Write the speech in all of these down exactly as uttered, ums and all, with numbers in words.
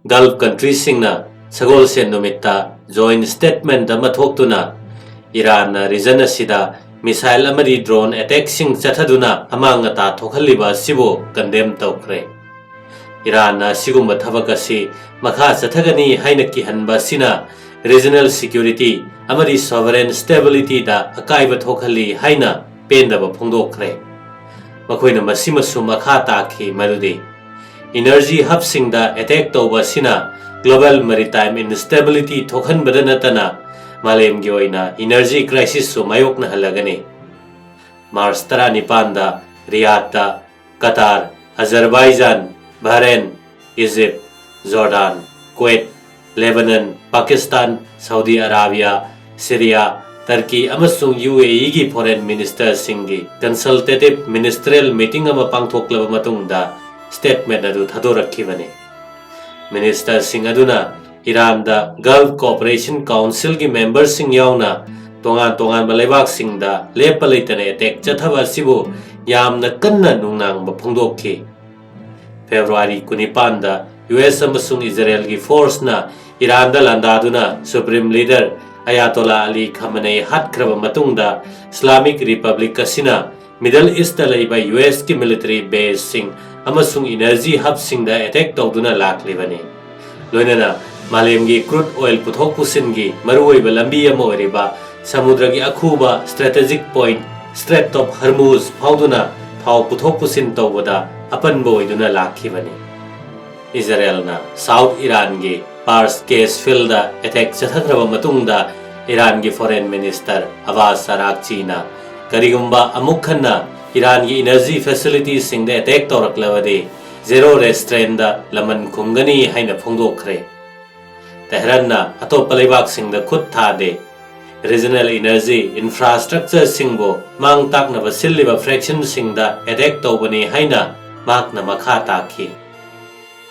Gulf countryꯁꯤꯡꯅ ꯁꯒꯣꯜꯁꯦꯟ ꯅꯨꯃꯤꯠꯇ joint statement ꯑꯃ ꯊꯣꯛꯇꯨꯅ ꯏꯔꯥꯟꯅ region ꯑꯁꯤꯗ missile ꯑꯃꯗꯤ drone attackꯁꯤꯡ ꯆꯠꯊꯗꯨꯅ ꯑꯃꯥꯡ ꯑꯇꯥ ꯊꯣꯛꯍꯜꯂꯤꯕ ꯑꯁꯤꯕꯨ condemn ꯇꯧꯈ꯭ꯔꯦ꯫ ꯏꯔꯥꯟꯅ ꯑꯁꯤꯒꯨꯝꯕ ꯊꯕꯛ ꯑꯁꯤ ꯃꯈꯥ ꯆꯠꯊꯒꯅꯤ ꯍꯥꯏꯅ ꯀꯤꯍꯟꯕ ꯑꯁꯤꯅ regional security ꯑꯃꯗꯤ sovereign stabilityꯗ ꯑꯀꯥꯏꯕ ꯊꯣꯛꯍꯜꯂꯤ ꯍꯥꯏꯅ ꯄꯦꯟꯗꯕ ꯐꯣꯡꯗꯣꯛꯈ꯭ꯔꯦ꯫ ꯃꯈꯣꯏꯅ ꯃꯁꯤꯃꯁꯨ ꯃꯈꯥ ꯇꯥꯈꯤ ꯃꯗꯨꯗꯤ, energy hubꯁꯤꯡꯗ attack ꯇꯧꯕ ꯑꯁꯤꯅ global maritime instability ꯊꯣꯛꯍꯟꯕꯗ ꯅꯠꯇꯅ ꯃꯥꯂꯦꯝꯒꯤ ꯑꯣꯏꯅ energy crisisꯁꯨ ꯃꯥꯌꯣꯛꯅꯍꯜꯂꯒꯅꯤ꯫ ꯃꯥꯔꯆ ꯇꯔꯥꯅꯤꯄꯥꯟꯗ ꯔꯤꯌꯥꯗꯇ Qatar, Azerbaijan, Bahrain, Egypt, Jordan, Kuwait, Lebanon, Pakistan, Saudi Arabia, Syria, Turkey ꯑꯃꯁꯨꯡ UAEꯒꯤ foreign ministerꯁꯤꯡꯒꯤ consultative ministerial meeting ꯑꯃ ꯄꯥꯡꯊꯣꯛꯂꯕ ꯃꯇꯨꯡꯗ statement ꯑꯗꯨ ꯊꯥꯗꯣꯔꯛꯈꯤꯕꯅꯤ꯫ Ministerꯁꯤꯡ ꯑꯗꯨꯅ ꯏꯔꯥꯟꯗ Gulf Cooperation Councilꯒꯤ memberꯁꯤꯡ ꯌꯥꯎꯅ ꯇꯣꯉꯥꯟ ꯇꯣꯉꯥꯟꯕ ꯂꯩꯕꯥꯛꯁꯤꯡꯗ ꯂꯦꯞꯄ ꯂꯩꯇꯅ attack ꯆꯠꯊꯕ ꯑꯁꯤꯕꯨ ꯌꯥꯝꯅ ꯀꯟꯅ ꯅꯨꯡꯅꯥꯡꯕ ꯐꯣꯡꯗꯣꯛꯈꯤ꯫ ꯐꯦꯕ꯭ꯔꯨꯋꯥꯔꯤ ꯀꯨꯟꯅꯤꯄꯥꯟꯗ US ꯑꯃꯁꯨꯡ ꯏꯖꯔꯦꯜꯒꯤ forceꯅ ꯏꯔꯥꯟꯗ ꯂꯥꯟꯗꯥꯗꯨꯅ Supreme Leader ꯑꯌꯥꯇꯣꯂꯥ ꯑꯂꯤ ꯈꯥꯃꯅꯦ ꯍꯥꯠꯈ꯭ꯔꯕ ꯃꯇꯨꯡꯗ, Islamic Republic ꯑꯁꯤꯅ Middle Eastꯇ ꯂꯩꯕ USꯀꯤ military baseꯁꯤꯡ ꯑꯃꯁꯨꯡ energy hubꯁꯤꯡꯗ attack ꯇꯧꯗꯨꯅ ꯂꯥꯛꯂꯤꯕꯅꯤ꯫ ꯂꯣꯏꯅꯅ ꯃꯥꯂꯦꯝꯒꯤ crude oil ꯄꯨꯊꯣꯛ ꯄꯨꯁꯤꯟꯒꯤ ꯃꯔꯨꯑꯣꯏꯕ ꯂꯝꯕꯤ ꯑꯃ ꯑꯣꯏꯔꯤꯕ ꯁꯃꯨꯗ꯭ꯔꯒꯤ ꯑꯈꯨꯕ strategic point Strait of Hormuz ꯐꯥꯎꯗꯨꯅ ꯊꯥꯎ ꯄꯨꯊꯣꯛ ꯄꯨꯁꯤꯟ ꯇꯧꯕꯗ ꯑꯄꯟꯕ ꯑꯣꯏꯗꯨꯅ ꯂꯥꯛꯈꯤꯕꯅꯤ꯫ ꯏꯖꯔꯦꯜꯅ South ꯏꯔꯥꯟꯒꯤ Pars gas fieldꯗ attack ꯆꯠꯊꯈ꯭ꯔꯕ ꯃꯇꯨꯡꯗ, ꯏꯔꯥꯟꯒꯤ foreign minister ꯑꯕꯥꯁ ꯑꯔꯥꯛꯆꯤꯅ ꯀꯔꯤꯒꯨꯝꯕ ꯑꯃꯨꯛ ꯍꯟꯅ ꯏꯔꯥꯟꯒꯤ energy facilitiesꯁꯤꯡꯗ attack ꯇꯧꯔꯛꯂꯕꯗꯤ zero restraintꯗ ꯂꯃꯟ ꯈꯨꯝꯒꯅꯤ ꯍꯥꯏꯅ ꯐꯣꯡꯗꯣꯛꯈ꯭ꯔꯦ꯫ ꯇꯦꯍꯔꯥꯟꯅ ꯑꯇꯣꯞꯄ ꯂꯩꯕꯥꯛꯁꯤꯡꯗ ꯈꯨꯠ ꯊꯥꯗꯦ꯫ Regional energy infrastructureꯁꯤꯡꯕꯨ ꯃꯥꯡ ꯇꯥꯛꯅꯕ ꯁꯤꯜꯂꯤꯕ fractionꯁꯤꯡꯗ attack ꯇꯧꯕꯅꯤ ꯍꯥꯏꯅ ꯃꯍꯥꯛꯅ ꯃꯈꯥ ꯇꯥꯈꯤ꯫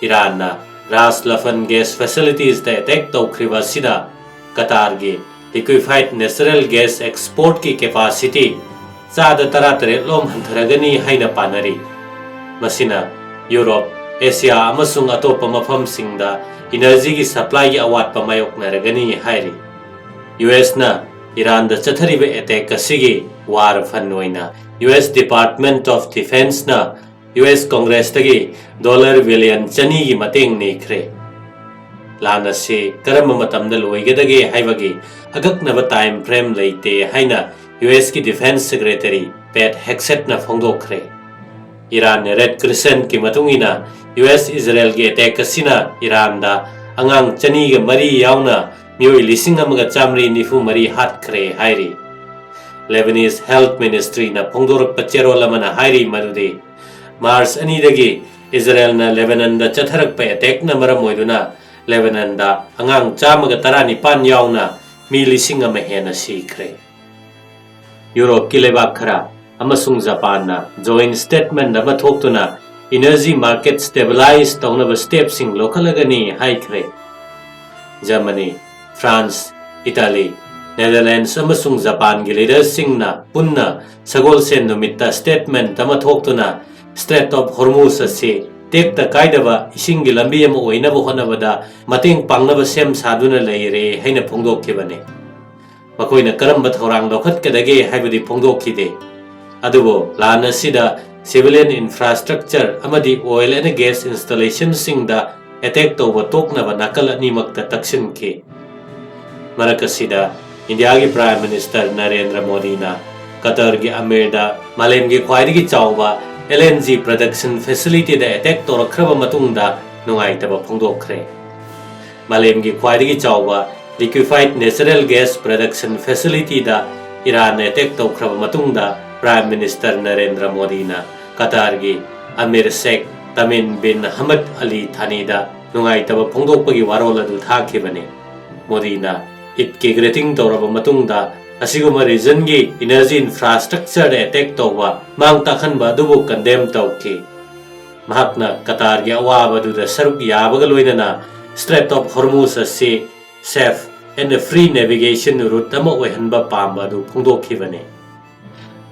ꯏꯔꯥꯟꯅ Ras Laffan gas facilitiesꯇ attack ꯇꯧꯈ꯭ꯔꯤꯕ ꯑꯁꯤꯅ ꯀꯇꯥꯔꯒꯤ liquefied natural gas exportꯀꯤ capacity ꯆꯥꯗ ꯇꯔꯥꯇꯔꯦꯠ ꯂꯣꯝ ꯍꯟꯊꯔꯒꯅꯤ ꯍꯥꯏꯅ ꯄꯥꯅꯔꯤ꯫ ꯃꯁꯤꯅ ꯌꯨꯔꯣꯞ, ꯑꯦꯁꯤꯌꯥ ꯑꯃꯁꯨꯡ ꯑꯇꯣꯞꯄ ꯃꯐꯝꯁꯤꯡꯗ ꯏꯅꯔꯖꯤꯒꯤ ꯁꯄ꯭ꯂꯥꯏꯒꯤ ꯑꯋꯥꯠꯄ ꯃꯥꯌꯣꯛꯅꯔꯒꯅꯤ ꯍꯥꯏꯔꯤ꯫ ꯌꯨ ꯑꯦꯁꯅ ꯏꯔꯥꯟꯗ ꯆꯠꯊꯔꯤꯕ ꯑꯦꯇꯦꯛ ꯑꯁꯤꯒꯤ ꯋꯥꯔ ꯐꯟ ꯑꯣꯏꯅ ꯌꯨ ꯑꯦꯁ Department of Defenceꯅ ꯌꯨ ꯑꯦꯁ ꯀꯣꯡꯒ꯭ꯔꯦꯁꯇꯒꯤ ꯗꯣꯂꯔ ꯕꯤꯂꯤꯌꯟ ꯆꯅꯤꯒꯤ ꯃꯇꯦꯡ ꯅꯤꯈ꯭ꯔꯦ꯫ ꯂꯥꯟ ꯑꯁꯤ ꯀꯔꯝꯕ ꯃꯇꯝꯗ ꯂꯣꯏꯒꯗꯒꯦ ꯍꯥꯏꯕꯒꯤ ꯑꯀꯛꯅꯕ ꯇꯥꯏꯝ ꯐ꯭ꯔꯦꯝ ꯂꯩꯇꯦ ꯍꯥꯏꯅ ꯌꯨ ꯑꯦꯁꯀꯤ ꯗꯤꯐꯦꯟꯁ ꯁꯦꯀ꯭ꯔꯦꯇꯔꯤ ꯄꯦꯠ ꯍꯦꯛꯁꯦꯠꯅ ꯐꯣꯡꯗꯣꯛꯈ꯭ꯔꯦ꯫ ꯏꯔꯥꯟ ꯔꯦꯗ ꯀ꯭ꯔꯤꯁꯦꯟꯠꯀꯤ ꯃꯇꯨꯡ ꯏꯟꯅ, ꯌꯨ ꯑꯦꯁ ꯏꯖꯔꯦꯜꯒꯤ ꯑꯦꯇꯦꯛ ꯑꯁꯤꯅ ꯏꯔꯥꯟꯗ ꯑꯉꯥꯡ ꯆꯅꯤꯒ ꯃꯔꯤ ꯌꯥꯎꯅ ꯃꯤꯑꯣꯏ ꯂꯤꯁꯤꯡ ꯑꯃꯒ ꯆꯥꯃꯔꯤ ꯅꯤꯐꯨ ꯃꯔꯤ ꯍꯥꯠꯈ꯭ꯔꯦ ꯍꯥꯏꯔꯤ꯫ Lebanese Health Ministryꯅ ꯐꯣꯡꯗꯣꯔꯛꯄ ꯆꯦꯔꯣꯜ ꯑꯃꯅ ꯍꯥꯏꯔꯤ ꯃꯗꯨꯗꯤ, ꯃꯥꯔꯆ ꯑꯅꯤꯗꯒꯤ ꯏꯖꯔꯦꯜꯅ ꯂꯦꯕꯅꯟꯗ ꯆꯠꯊꯔꯛꯄ ꯑꯦꯇꯦꯛꯅ ꯃꯔꯝ ꯑꯣꯏꯗꯨꯅ ꯂꯦꯕꯅꯟꯗ ꯑꯉꯥꯡ ꯆꯥꯝꯃꯒ ꯇꯔꯥꯅꯤꯄꯥꯟ ꯌꯥꯎꯅ ꯃꯤ ꯂꯤꯁꯤꯡ ꯑꯃ ꯍꯦꯟꯅ ꯁꯤꯈ꯭ꯔꯦ꯫ ꯌꯨꯔꯣꯞꯀꯤ ꯂꯩꯕꯥꯛ ꯈꯔ ꯑꯃꯁꯨꯡ ꯖꯄꯥꯟꯅ ꯖꯣꯏꯟ ꯁ꯭ꯇꯦꯠꯃꯦꯟꯠ ꯑꯃ ꯊꯣꯛꯇꯨꯅ ꯏꯅꯔꯖꯤ ꯃꯥꯔꯀꯦꯠ ꯁ꯭ꯇꯦꯕꯤꯂꯥꯏꯖ ꯇꯧꯅꯕ ꯁ꯭ꯇꯦꯞꯁꯤꯡ ꯂꯧꯈꯠꯂꯒꯅꯤ ꯍꯥꯏꯈ꯭ꯔꯦ꯫ ꯖꯔꯃꯅꯤ, ꯐ꯭ꯔꯥꯟꯁ, ꯏꯇꯥꯂꯤ, ꯅꯦꯗꯔꯂꯦꯟꯗꯁ ꯑꯃꯁꯨꯡ ꯖꯄꯥꯟꯒꯤ ꯂꯤꯗꯔꯁꯤꯡꯅ ꯄꯨꯟꯅ ꯁꯒꯣꯜꯁꯦꯟ ꯅꯨꯃꯤꯠꯇ ꯁ꯭ꯇꯦꯠꯃꯦꯟꯠ ꯑꯃ ꯊꯣꯛꯇꯨꯅ ꯁ꯭ꯇ꯭ꯔꯦꯠ ꯑꯣꯐ ꯍꯣꯔꯃꯨꯖ ꯑꯁꯤ ꯇꯦꯛꯇ ꯀꯥꯏꯗꯕ ꯏꯁꯤꯡꯒꯤ ꯂꯝꯕꯤ ꯑꯃ ꯑꯣꯏꯅꯕ ꯍꯣꯠꯅꯕꯗ ꯃꯇꯦꯡ ꯄꯥꯡꯅꯕ ꯁꯦꯝ ꯁꯥꯗꯨꯅ ꯂꯩꯔꯦ ꯍꯥꯏꯅ ꯐꯣꯡꯗꯣꯛꯈꯤꯕꯅꯤ꯫ ꯃꯈꯣꯏꯅ ꯀꯔꯝꯕ ꯊꯧꯔꯥꯡ ꯂꯧꯈꯠꯀꯗꯒꯦ ꯍꯥꯏꯕꯗꯤ ꯐꯣꯡꯗꯣꯛꯈꯤꯗꯦ꯫ ꯑꯗꯨꯕꯨ ꯂꯥꯟ ꯑꯁꯤꯗ civilian infrastructure ꯑꯃꯗꯤ oil and gas installationꯁꯤꯡꯗ ꯑꯦꯇꯦꯛ ꯇꯧꯕ ꯇꯣꯛꯅꯕ ꯅꯥꯀꯜ ꯑꯅꯤꯃꯛꯇ ꯇꯛꯁꯤꯟꯈꯤ꯫ ꯃꯔꯛ ꯑꯁꯤꯗ, ꯏꯟꯗꯤꯌꯥꯒꯤ Prime Minister ꯅꯔꯦꯟꯗ꯭ꯔ ꯃꯣꯗꯤꯅ ꯀꯇꯔꯒꯤ ꯑꯃꯤꯔꯗ ꯃꯥꯂꯦꯝꯒꯤ ꯈ꯭ꯋꯥꯏꯗꯒꯤ ꯆꯥꯎꯕ L N G production facilityꯗ ꯑꯦꯇꯦꯛ ꯇꯧꯔꯛꯈ꯭ꯔꯕ ꯃꯇꯨꯡꯗ ꯅꯨꯡꯉꯥꯏꯇꯕ ꯐꯣꯡꯗꯣꯛꯈ꯭ꯔꯦ꯫ ꯃꯥꯂꯦꯝꯒꯤ ꯈ꯭ꯋꯥꯏꯗꯒꯤ ꯆꯥꯎꯕ liquefied natural gas production facilityꯗ ꯏꯔꯥꯟꯅ ꯑꯦꯇꯦꯛ ꯇꯧꯈ꯭ꯔꯕ ꯃꯇꯨꯡꯗ, Prime Minister ꯅꯔꯦꯟꯗ꯭ꯔ ꯃꯣꯗꯤꯅ ꯀꯇꯥꯔꯒꯤ ꯑꯃꯤꯔ ꯁꯦꯈ ꯇꯃꯤꯝ ꯕꯤꯟ ꯍꯃꯗ ꯑꯂꯤ ꯊꯥꯅꯤꯗ ꯅꯨꯡꯉꯥꯏꯇꯕ ꯐꯣꯡꯗꯣꯛꯄꯒꯤ ꯋꯥꯔꯣꯜ ꯑꯗꯨ ꯊꯥꯈꯤꯕꯅꯤ꯫ ꯃꯣꯗꯤꯅ ꯏꯗꯀꯤ greeting ꯇꯧꯔꯕ ꯃꯇꯨꯡꯗ ꯑꯁꯤꯒꯨꯝꯕ regionꯒꯤ energy infrastructureꯗ ꯑꯦꯇꯦꯛ ꯇꯧꯕ, ꯃꯥꯡ ꯇꯥꯛꯍꯟꯕ ꯑꯗꯨꯕꯨ condemn ꯇꯧꯈꯤ꯫ ꯃꯍꯥꯛꯅ ꯀꯇꯥꯔꯒꯤ ꯑꯋꯥꯕ ꯑꯗꯨꯗ ꯁꯔꯨꯛ ꯌꯥꯕꯒ ꯂꯣꯏꯅꯅ Strait of Hormuz ꯑꯁꯤ safe and free navigation route ꯑꯃ ꯑꯣꯏꯍꯟꯕ ꯄꯥꯝꯕ ꯑꯗꯨ ꯐꯣꯡꯗꯣꯛꯈꯤꯕꯅꯤ꯫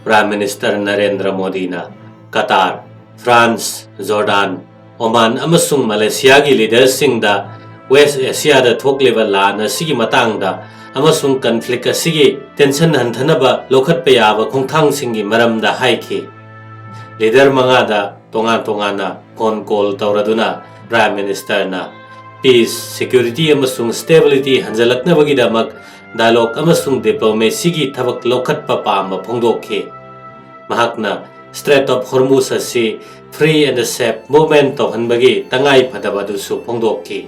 Prime Minister ꯅꯔꯦꯟꯗ꯭ꯔ ꯃꯣꯗꯤꯅ ꯀꯇꯥꯔ, ꯐ꯭ꯔꯥꯟꯁ, ꯖꯣꯔꯗꯥꯟ, ꯑꯣꯃꯥꯟ ꯑꯃꯁꯨꯡ ꯃꯂꯦꯁꯤꯌꯥꯒꯤ ꯂꯤꯗꯔꯁꯤꯡꯗ ꯋꯦꯁ ꯑꯦꯁꯤꯌꯥꯗ ꯊꯣꯛꯂꯤꯕ ꯂꯥꯟ ꯑꯁꯤꯒꯤ ꯃꯇꯥꯡꯗ ꯑꯃꯁꯨꯡ ꯀꯟꯐ꯭ꯂꯤꯛ ꯑꯁꯤꯒꯤ ꯇꯦꯟꯁꯟ ꯍꯟꯊꯅꯕ ꯂꯧꯈꯠꯄ ꯌꯥꯕ ꯈꯣꯡꯊꯥꯡꯁꯤꯡꯒꯤ ꯃꯔꯝꯗ ꯍꯥꯏꯈꯤ꯫ ꯂꯤꯗꯔ ꯃꯉꯥꯗ ꯇꯣꯉꯥꯟ ꯇꯣꯉꯥꯟꯅ ꯐꯣꯟ ꯀꯣꯜ ꯇꯧꯔꯗꯨꯅ ꯄ꯭ꯔꯥꯏꯝ ꯃꯤꯅꯤꯁꯇꯔꯅ ꯄꯤꯁ, ꯁꯦꯀ꯭ꯌꯨꯔꯤꯇꯤ ꯑꯃꯁꯨꯡ ꯁ꯭ꯇꯦꯕꯤꯂꯤꯇꯤ ꯍꯟꯖꯤꯜꯂꯛꯅꯕꯒꯤꯗꯃꯛ ꯗꯥꯏꯂꯣꯒ ꯑꯃꯁꯨꯡ ꯗꯤꯄ꯭ꯂꯣꯃꯦꯁꯤꯒꯤ ꯊꯕꯛ ꯂꯧꯈꯠꯄ ꯄꯥꯝꯕ ꯐꯣꯡꯗꯣꯛꯈꯤ꯫ ꯃꯍꯥꯛꯅ ꯁ꯭ꯇ꯭ꯔꯦꯠ ꯑꯣꯐ ꯍꯣꯔꯃꯨꯖ ꯑꯁꯤ ꯐ꯭ꯔꯤ ꯑꯦꯟꯗ ꯁꯦꯐ ꯃꯨꯚꯃꯦꯟ ꯇꯧꯍꯟꯕꯒꯤ ꯇꯉꯥꯏ ꯐꯗꯕ ꯑꯗꯨꯁꯨ ꯐꯣꯡꯗꯣꯛꯈꯤ꯫